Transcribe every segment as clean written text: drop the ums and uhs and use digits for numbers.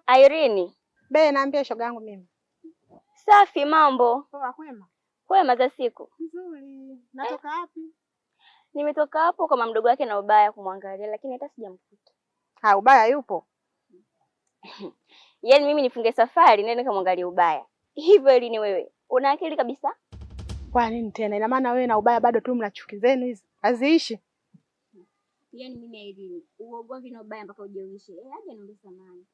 Irene. Be, naambia shoga yangu mimi. Safi, mambo? Poa, kwema. Kwema za siku. Nzuri. Natoka wapi? Nimetoka hapo kwa mdogo wake na Ubaya kumwangalia, lakini hata sijamkuta. Ha, Ubaya yupo? Yaani mimi nifunge safari nende nikamwangalia Ubaya. Hivyo Irene, wewe una akili kabisa? Kwa nini tena? Ina maana wewe na Ubaya bado tu mna chuki zenu hizi haziishi? Yaani mimi Irene, uogomvi na Ubaya mpaka uje. Eh, aje niombe samahani.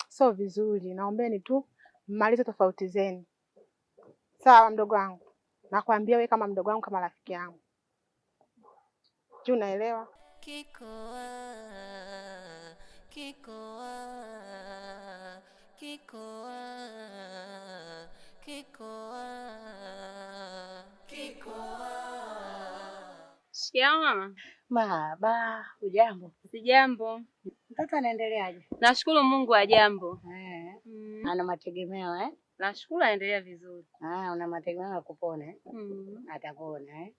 So vizuri, naombeni tu mmalize tofauti zenu. Sawa mdogo wangu, nakwambia wewe kama mdogo wangu, kama rafiki yangu, juu unaelewa. Kikoa, kikoa, kikoa, kikoa, kikoa. Shikamoo mama. Marahaba, hujambo? Sijambo. Mtoto anaendeleaje? Nashukuru Mungu ajambo. Eh, Mm. ana mategemeo eh? Nashukuru anaendelea vizuri. Ah, una mategemeo ya kupona eh? Mm. Atapona eh?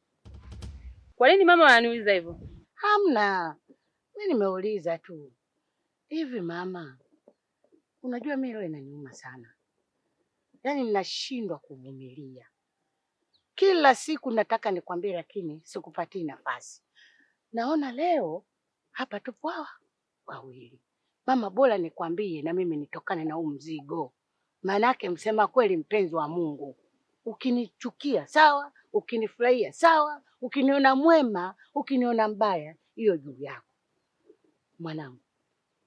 Kwa nini mama wananiuliza hivyo? Hamna, mi nimeuliza tu. Hivi mama, unajua mi roho inaniuma sana, yaani ninashindwa kuvumilia. Kila siku nataka nikwambie, lakini sikupatii nafasi. Naona leo hapa tupo hawa wawili. Mama, bora nikwambie na mimi nitokane na huu mzigo. Maanake msema kweli, mpenzi wa Mungu, ukinichukia sawa, ukinifurahia sawa, ukiniona mwema, ukiniona mbaya, hiyo juu yako mwanangu.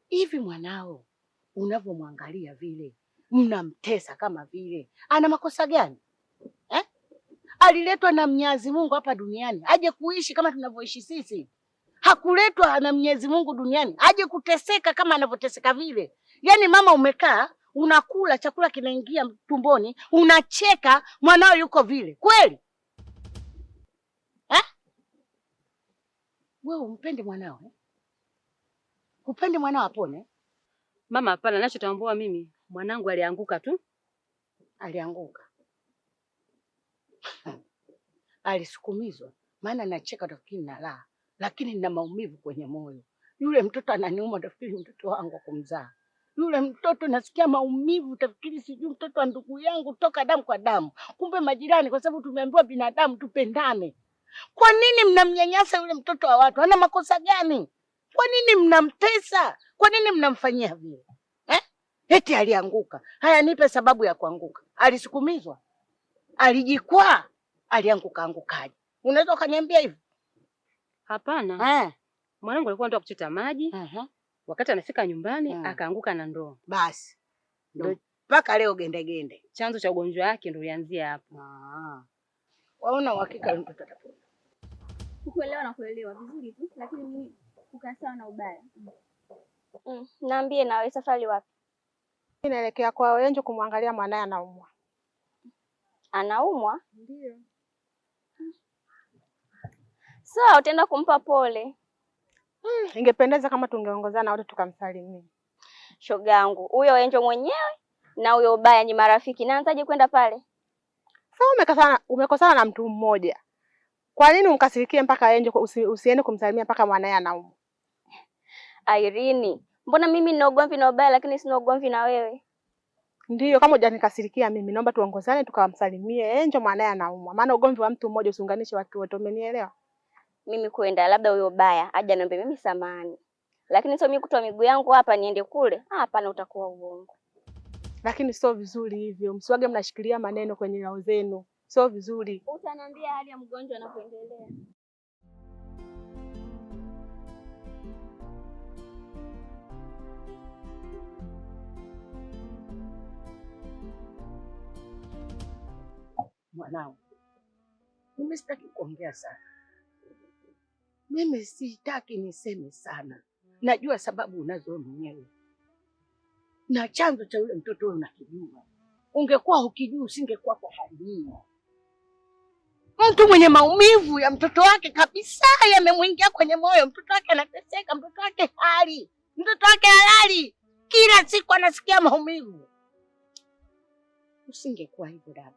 Hivi mwanao unavyomwangalia vile, mnamtesa kama vile, ana makosa gani eh? Aliletwa na Mwenyezi Mungu hapa duniani aje kuishi kama tunavyoishi sisi. Hakuletwa na Mwenyezi Mungu duniani aje kuteseka kama anavyoteseka vile. Yaani mama, umekaa unakula chakula kinaingia tumboni, unacheka, mwanao yuko vile kweli eh? Wewe umpende mwanao eh? Upende mwanao apone? Mama, hapana, nachotambua mimi mwanangu alianguka tu. Alianguka, alisukumizwa. Maana nacheka tafikiri na raha, lakini nina maumivu kwenye moyo. Yule mtoto ananiuma, tafikiri mtoto wangu wa kumzaa. Yule mtoto nasikia maumivu, tafikiri sijui mtoto wa ndugu yangu toka damu kwa damu, kumbe majirani, kwa sababu tumeambiwa binadamu tupendane. Kwa nini mnamnyanyasa yule mtoto wa watu? Ana makosa gani? Kwa nini mnamtesa? Kwa nini mnamfanyia vile eh? Eti alianguka. Haya, nipe sababu ya kuanguka. Alisukumizwa? Alijikwaa? Alianguka angukaje? Unaweza ukaniambia hivyo? Hapana. Eh. Mwanangu alikuwa anataka kuchota maji. Wakati anafika nyumbani akaanguka na ndoo. Basi ndo mpaka leo gendegende. Chanzo cha ugonjwa wake ndo ulianzia hapo. Ah. Waona uhakika mtoto atapona. Kukuelewa na kuelewa vizuri tu, lakini mimi kukaa sawa na Ubaya. Naambie nawe safari wapi? Mimi naelekea kwa Enjo kumwangalia mwanae anaumwa. Anaumwa? Ndio. Sawa, utaenda kumpa pole. Ingependeza kama tungeongozana wote tukamsalimia. Shogangu, huyo Enjo mwenyewe na huyo Ubaya ni marafiki. Naanzaje kwenda pale? Sasa umekosana na mtu mmoja. Kwa nini umkasirikie mpaka Enjo usiende kumsalimia mpaka mwanae anaumwa? Irene, mbona mimi nina ugomvi na Ubaya lakini sina ugomvi na wewe? Ndiyo, kama hujanikasirikia mimi, naomba tuongozane tukamsalimie Enjo mwanae anaumwa. Maana ugomvi wa mtu mmoja usiunganishe watu wote, umenielewa? Mimi kwenda labda huyo Ubaya aje niombe mimi samahani. Lakini sio mimi kutoa miguu yangu hapa niende kule. Ah, hapana, utakuwa uongo. Lakini sio vizuri hivyo. Msiwage mnashikilia maneno kwenye roho zenu. Sio vizuri. Utaniambia hali ya mgonjwa anapoendelea. Mwanangu, mimi sitaki kuongea sana. Mimi sitaki niseme sana. Najua sababu unazo mwenyewe na chanzo cha yule mtoto wewe unakijua. Ungekuwa hukijui usingekuwa kwa hali hii. Mtu mwenye maumivu ya mtoto wake kabisa yamemwingia kwenye moyo. Mtoto wake anateseka, mtoto wake hali, mtoto wake halali, kila siku anasikia maumivu. Usingekuwa hivyo dada.